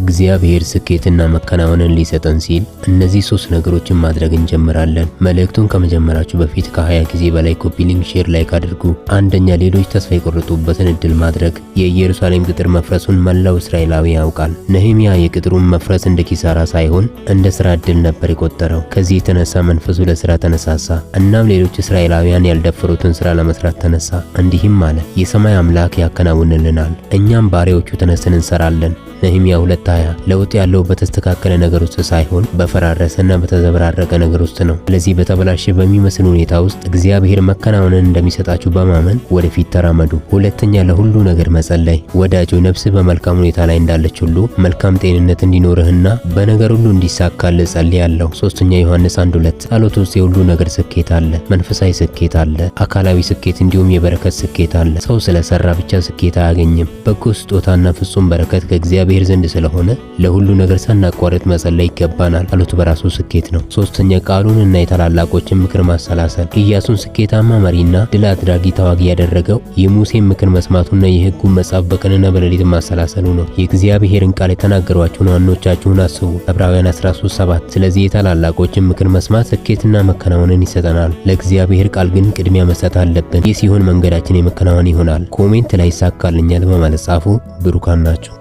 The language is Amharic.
እግዚአብሔር ስኬትና መከናወንን ሊሰጠን ሲል እነዚህ ሶስት ነገሮችን ማድረግ እንጀምራለን። መልእክቱን ከመጀመራችሁ በፊት ከ20 ጊዜ በላይ copy link፣ share፣ like አድርጉ። አንደኛ፣ ሌሎች ተስፋ የቆረጡበትን እድል ማድረግ። የኢየሩሳሌም ቅጥር መፍረሱን መላው እስራኤላዊ ያውቃል። ነህምያ የቅጥሩን መፍረስ እንደ ኪሳራ ሳይሆን እንደ ስራ እድል ነበር የቆጠረው። ከዚህ የተነሳ መንፈሱ ለስራ ተነሳሳ። እናም ሌሎች እስራኤላውያን ያልደፈሩትን ስራ ለመስራት ተነሳ። እንዲህም አለ፣ የሰማይ አምላክ ያከናውንልናል፣ እኛም ባሪያዎቹ ተነስተን እንሰራለን። ነህምያ 2:20። ለውጥ ያለው በተስተካከለ ነገር ውስጥ ሳይሆን በፈራረሰና በተዘበራረቀ ነገር ውስጥ ነው። ስለዚህ በተበላሸ በሚመስል ሁኔታ ውስጥ እግዚአብሔር መከናወንን እንደሚሰጣችሁ በማመን ወደፊት ተራመዱ። ሁለተኛ፣ ለሁሉ ነገር መጸለይ። ወዳጆ፣ ነፍስህ በመልካም ሁኔታ ላይ እንዳለች ሁሉ መልካም ጤንነት እንዲኖርህና በነገር ሁሉ እንዲሳካልህ ጸልያለሁ። ሶስተኛ ዮሐንስ 1:2። ጸሎት ውስጥ የሁሉ ነገር ስኬት አለ። መንፈሳዊ ስኬት አለ፣ አካላዊ ስኬት እንዲሁም የበረከት ስኬት አለ። ሰው ስለሰራ ብቻ ስኬት አያገኝም። በጎ ስጦታና ፍጹም በረከት ከእግዚአብሔር ዘንድ ስለሆነ ለሁሉ ነገር ሳናቋርጥ መጸለይ ይገባናል። ጸሎት በራሱ ስኬት ነው። ሶስተኛ፣ ቃሉን እና የታላላቆችን ምክር ማሰላሰል። ኢያሱን ስኬታማ መሪና ድል አድራጊ ተዋጊ ያደረገው የሙሴን ምክር መስማቱና የሕጉን መጽሐፍ በቀንና በሌሊት ማሰላሰሉ ነው። የእግዚአብሔርን ቃል የተናገሯችሁን ዋኖቻችሁን አስቡ። ዕብራውያን 13:7። ስለዚህ የታላላቆችን ምክር መስማት ስኬትና መከናወንን ይሰጠናል። ለእግዚአብሔር ቃል ግን ቅድሚያ መስጠት አለብን። ይህ ሲሆን መንገዳችን የመከናወን ይሆናል። Comment ላይ ይሳካልኛል በማለት ጻፉ። ብሩካን ናችሁ።